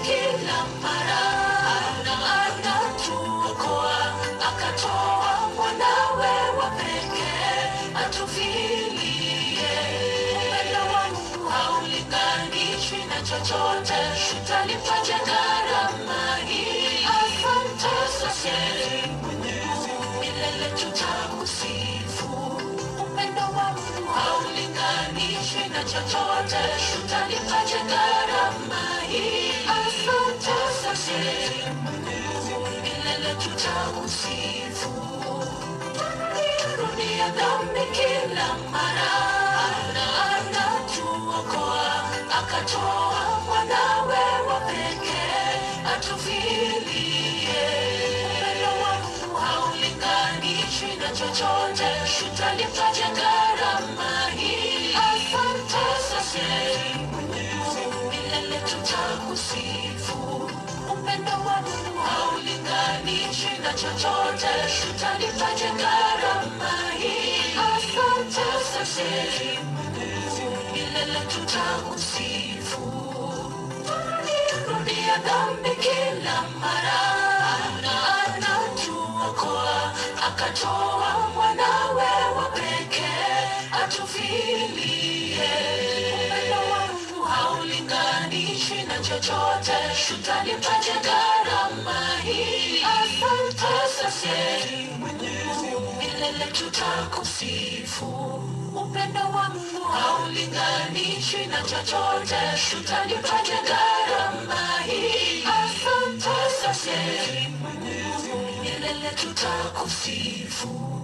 kila mara, anatuokoa, akatoa mwanawe wa pekee atufilie. Upendo wa Mungu haulinganishwi na chochote, tutalipaje gharama hii? Asante Mungu, milele tutakusifu. Upendo wa Mungu haulinganishwi na chochote, tutalipaje gharama hii? Asante Mungu, milele tutakusifu. Tunarudia dhambi kila mara, anatuokoa, akatoa mwanawe wa pekee atufilie. Upendo wa Mungu haulinganishwi na chochote, tutalipaje gharama hii? Asante Mungu, milele tutakusifu. Upendo wa Mungu haulinganishwi na chochote, tutalipaje gharama hii? Asante Mungu, milele tutakusifu. Tunarudia dhambi kila mara, anatuokoa, akatoa mwanawe wa pekee atufilie. Upendo wa Mungu haulinganishwi na chochote, tutalipaje gharama hii? Asante Mungu, milele tutakusifu. Upendo wa Mungu haulinganishwi na chochote, tutalipaje gharama hii? Asante Mungu, milele tutakusifu.